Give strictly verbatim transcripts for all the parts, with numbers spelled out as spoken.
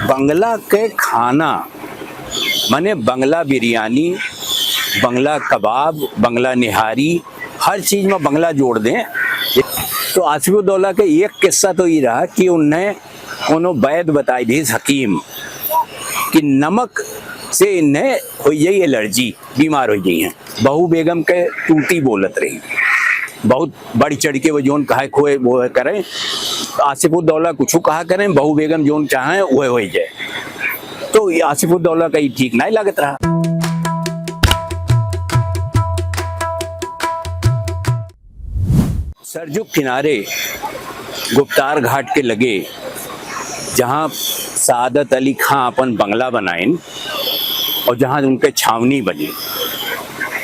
बंगला के खाना, माने बंगला बिरयानी, बंगला कबाब, बंगला निहारी, हर चीज में बंगला जोड़ दें। तो आसिफुद्दौला के एक किस्सा तो ई रहा कि उन्हें कोनो वैद बताई दिहिस, हकीम, कि नमक से इन्हें होइ जाई एलर्जी, बीमार होइ जाई हैं। बहू बेगम के तूती बोलत रही, बहुत बढ़ चढ़ के वो जोन कहे खोए वो करें। आसिफुद्दौला कुछ कहा करें, बहू बेगम जोन चाहें वह होइ जाए। तो ये आसिफुद्दौला का ही ठीक नहीं लागत रहा। सरजू किनारे गुप्तार घाट के लगे, जहाँ सादत अली खां अपन बंगला बनाइन और जहाँ उनके छावनी बनी,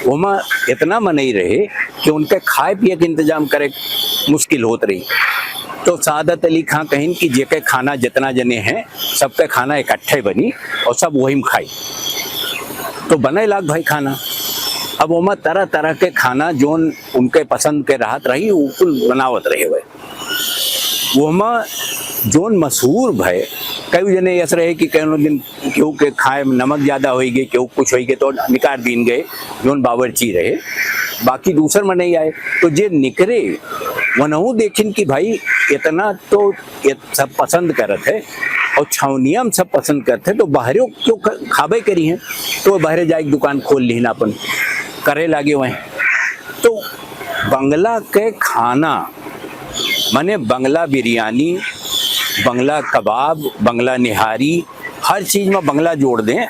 ओमा इतना मनई रहे कि उनके खाए पिए के इंतजाम करे मुश्किल होत रही। तो सादत अली खां कहिन कि जेके खाना जितना जने हैं, सबके खाना इकट्ठे बनी और सब वही में खाई। तो बने लाग भाई खाना। अब ओमा तरह तरह के खाना जोन उनके पसंद के रहत रही, उ कुल बनावत रहे हुए। ओमा जोन मशहूर भय, कई जने ऐसे रहे कि कई दिन केहू के खाए में नमक ज्यादा होई गए, केहू कुछ होई गए तो निकाल दीन गए, जोन बावर्ची रहे, बाकी दूसर में नहीं आए। तो जे निकरे वनहु देखिन कि भाई इतना तो ये सब पसंद करत है और छावनिया में सब पसंद करत है, तो बाहरे क्यों ख-, खाबे करी हैं। तो बाहरे जाके दुकान खोल लिहिन, अपन करे लागे वहीं। तो बंगला के खाना, माने बंगला बिरयानी, बंगला कबाब, बंगला निहारी, हर चीज में बंगला जोड़ दें।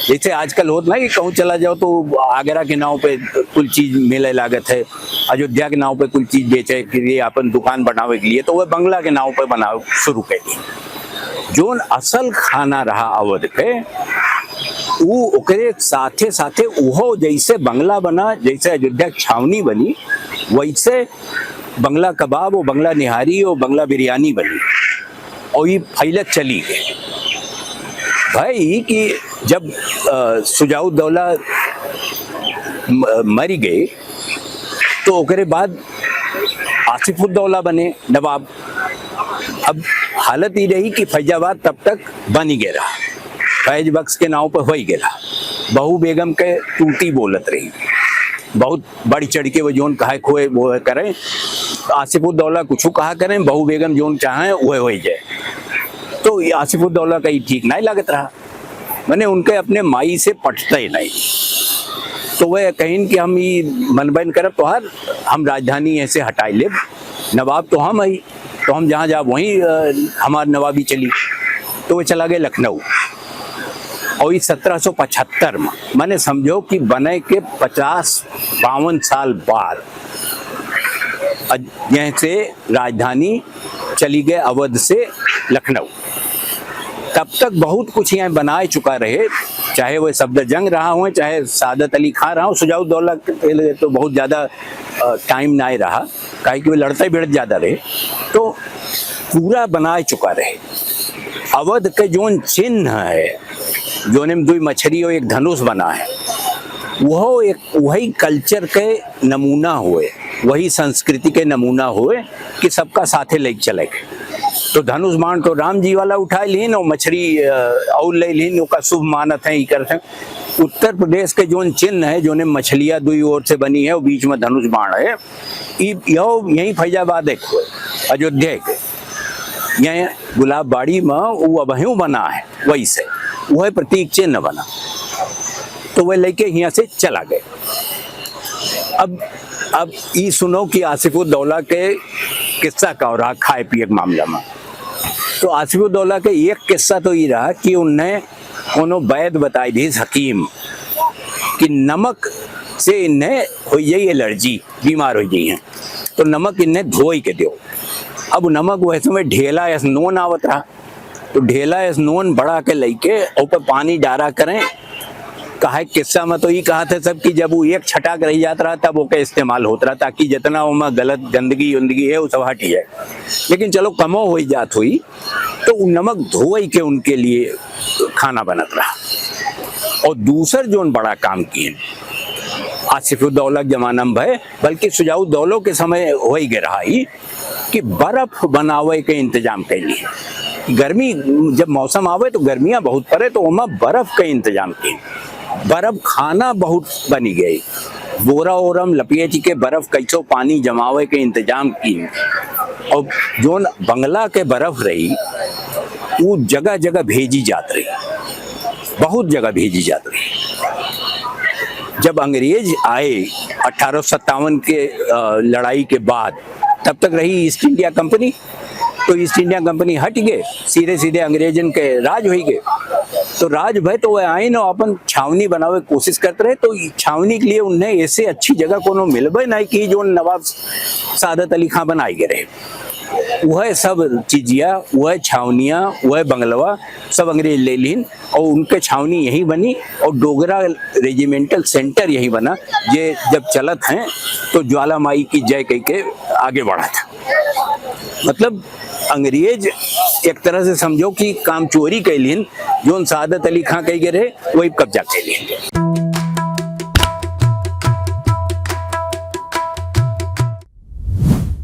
जैसे आजकल होत ना कि कहूँ चला जाओ तो आगरा के नाव पे कुल चीज मिले लागत है, अयोध्या के नाव पे कुल चीज बेचे के लिए, अपन दुकान बनावे के लिए, तो वह बंगला के नाव पे बनावे शुरू कर दी। जोन असल खाना रहा अवध के, उ ओकरे साथे साथे उहो जैसे बंगला बना, जैसे अयोध्या के छावनी बनी, वैसे बंगला कबाब और बंगला निहारी और बंगला बिरयानी बनी। और ये फैलत चली गई। भाई कि जब, अ, सुजाउद्दौला म-, मरी गए, तो ओकरे बाद आसिफुद्दौला बने नवाब। अब हालत ई रही कि फैजाबाद तब तक बन ही गए रहा, फैज बख्श के नाव पर हो ही गए रहा। बहू बेगम के तूती बोलत रही, बहुत बढ़ चढ़ के वो जोन कहे खोए वो करें। आसिफुद्दौला कुछ कहा करें, बहू बेगम जोन चाहें वह हो जाए। तो ये आसिफुद्दौला का ही ठीक नहीं लागत रहा, माने उनके अपने माई से पटते ही नहीं। तो वह कहिन कि हम ये मनबन करब तोहार, हम राजधानी ऐसे हटाई लेब, नवाब तो हम ही, तो हम जहाँ जाब वहीं, अ, हमार नवाबी चली। तो वह चला गए लखनऊ। और इस सत्रह सौ पचहत्तर में, माने समझो कि बने के पचास बावन साल बाद, अ, यहाँ से राजधानी चली गए अवध से लखनऊ। तब तक बहुत कुछ यहाँ बनाए चुका रहे, चाहे वह सफदरजंग रहा हो, चाहे सादत अली खां रहा हो। सुजाउद्दौला के लिए तो बहुत ज्यादा, अ, टाइम ना रहा, काहे कि वो लड़ते भिड़त ज्यादा रहे, तो पूरा बनाए चुका रहे। अवध के जोन चिन्ह है, जोने में दुई मछली और एक धनुष बना है, वह एक वही कल्चर के नमूना हुए, वही संस्कृति के नमूना हुए कि सबका साथे लेके चले के। तो धनुष बाण तो राम जी वाला उठा लीन और मछली, अ, और ले लीन, ओका शुभ मानत हैं, ई करत हैं। उत्तर प्रदेश के जोन चिन्ह है, जोने मछलिया दुई ओर से बनी है और बीच में धनुष बाण है, ई यो यहीं फैजाबाद एक हुए, अयोध्या के, यहीं गुलाब बाड़ी में वो अबहियों बना है, वैसे वह प्रतीक चिन्ह बना। तो वह लेके यहाँ से चला गए। अब, अब ई सुनो कि आसिफुद्दौला के किस्सा का रहा खाए पिए के मामला में। तो आसिफुद्दौला के एक किस्सा तो ई रहा कि उन्हें कोनो वैद बताई दिहिस, हकीम, कि नमक से इन्हें हो जाई एलर्जी, बीमार हो जाई हैं, तो नमक इन्हें धोई के दो। अब नमक वह समय ढेला या नोन आवत रहा, तो ढेला या नोन बड़ा के लेके ऊपर पानी डारा करें। कहा किस्सा में तो ये कहा था सब कि जब वो एक छटाक रह जात रहा तब ओके इस्तेमाल होत रहा, ताकि जितना ओमा गलत गंदगी उंदगी है वो सब हट जाए। लेकिन चलो कमो हो ही जात हुई, तो उ नमक धोई के उनके लिए खाना बनत रहा। और दूसर जोन बड़ा काम किए आसिफुद्दौला के जमाना में भय, बल्कि सुजाउद्दौलो के समय हो ही गए रहा ही कि बर्फ बनावे के इंतजाम कैली। गर्मी, जब मौसम आवे तो गर्मियाँ बहुत पड़े, तो ओमा बर्फ के इंतजाम की, बर्फ खाना बहुत बनी गई, बोरा ओरम लपेट के बर्फ कैसो पानी जमावे के इंतजाम की। और जोन बंगला के बर्फ रही, वो जगह जगह भेजी जात रही, बहुत जगह भेजी जात रही। जब अंग्रेज आए अठारह सत्तावन के, अ, लड़ाई के बाद, तब तक रही ईस्ट इंडिया कंपनी। तो ईस्ट इंडिया कंपनी हट गए, सीधे सीधे अंग्रेजन के राज हो गए। तो राज भय तो वह आइन और अपन छावनी बनावे के कोशिश करते रहे। तो ई छावनी के लिए उन्हें ऐसे अच्छी जगह कोनो मिलबे नहीं कि जो नवाब सादत अली खां बनाए गए रहे। वह सब चीजिया, वह छावनिया, वह बंगलवा सब अंग्रेज ले लीन और उनके छावनी यहीं बनी। और डोगरा रेजिमेंटल सेंटर यहीं बना, जे जब चलत हैं तो ज्वाला माई की जय कह के आगे बढ़ा था। मतलब, अंग्रेज एक तरह से समझो कि काम चोरी कैलिन, जोन सादत अली खां कह के रहे, वही कब्जा कैलिन।